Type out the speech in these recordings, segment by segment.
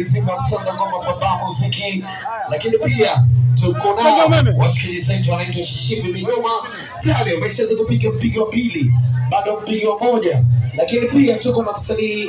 Zima msongo ngoma baba muziki, lakini pia tuko nao wasikilizaji wanaitwa Shimbi Migoma tayari wameshaanza kupiga mpigo pili, bado mpigo moja, lakini pia tuko na msanii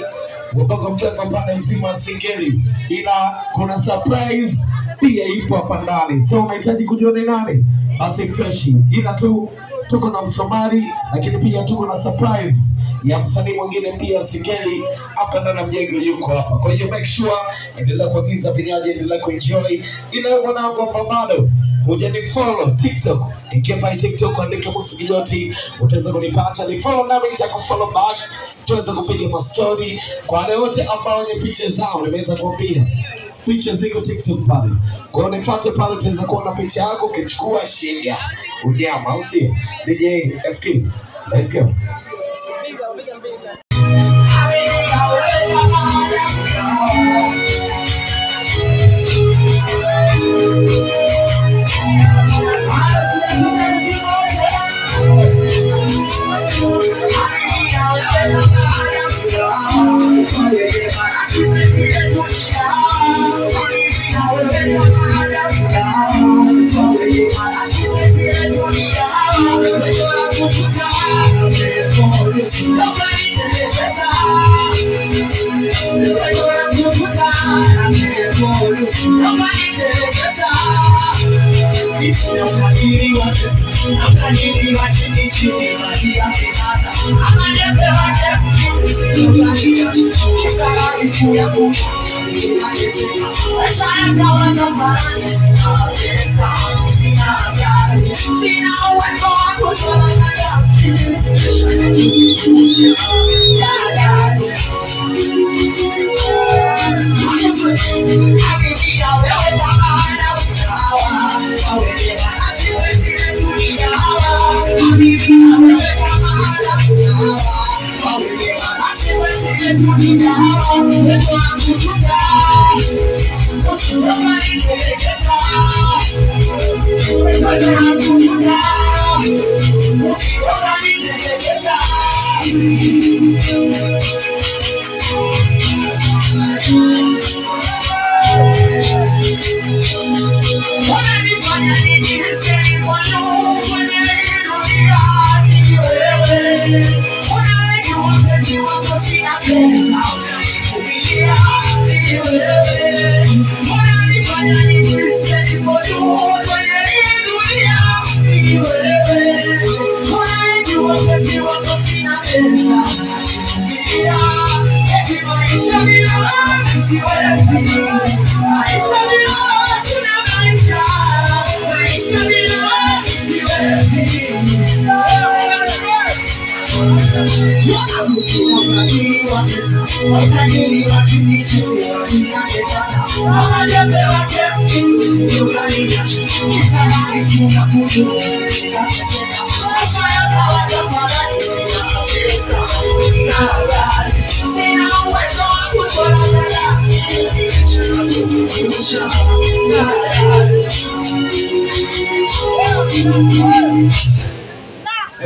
wa Bongo Flava pande mzima Singeli, ila kuna surprise pia ipo hapa ndani. So unahitaji kujua ni nani? Basi fresh, ila tu tuko na Msomali, lakini pia tuko na surprise ya msanii mwingine pia Singeli hapa ndani ya mjengo yuko hapa. Kwa hiyo make sure endelea kuagiza vinywaji, endelea kuenjoy. Ila mwanangu hapa bado hujanifollow TikTok, ingia pale TikTok andika Musa Kijoti, utaweza kunipata. Ni follow nami nitakufollow back, tuweze kupiga mastori. Kwa wale wote ambao wenye picha zao nimeweza kuambia picha ziko TikTok pale. Kwa hiyo nifuate pale, utaweza kuona picha yako ukichukua shinga unyama, au sio? DJ SK, let's go.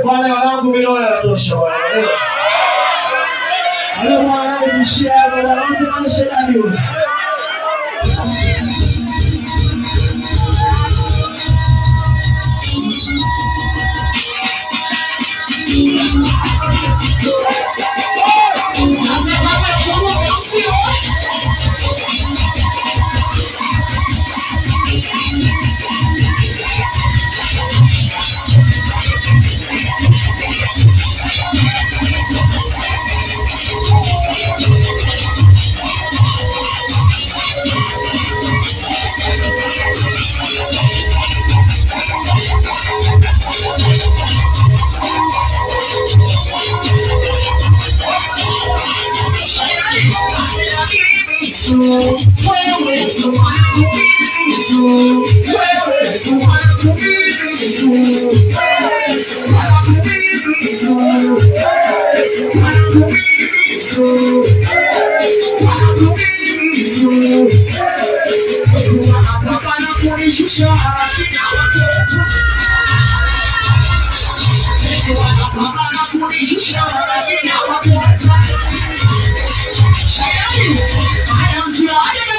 Bwana wanangu mimi natosha bwana. Leo mwanangu nishia bwana, nasema shida ni wewe. I am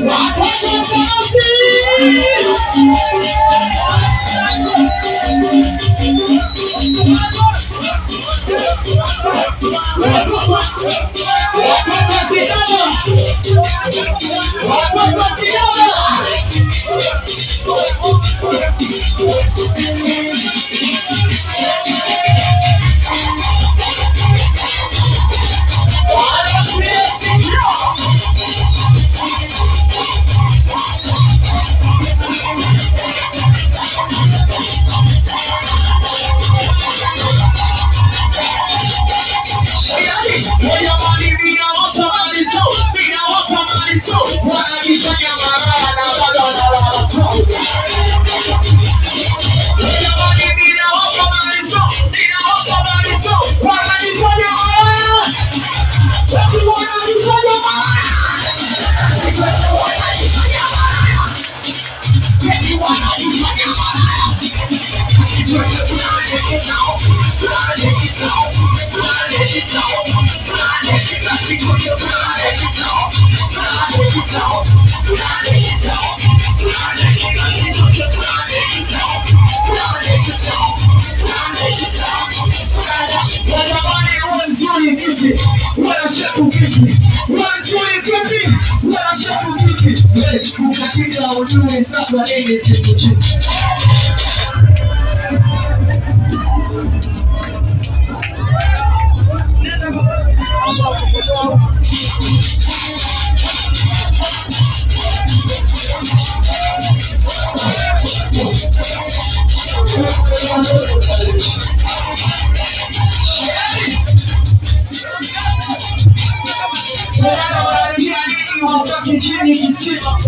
Watoto Kukatika ujue sasa nini sikuchiki. Chini kisima.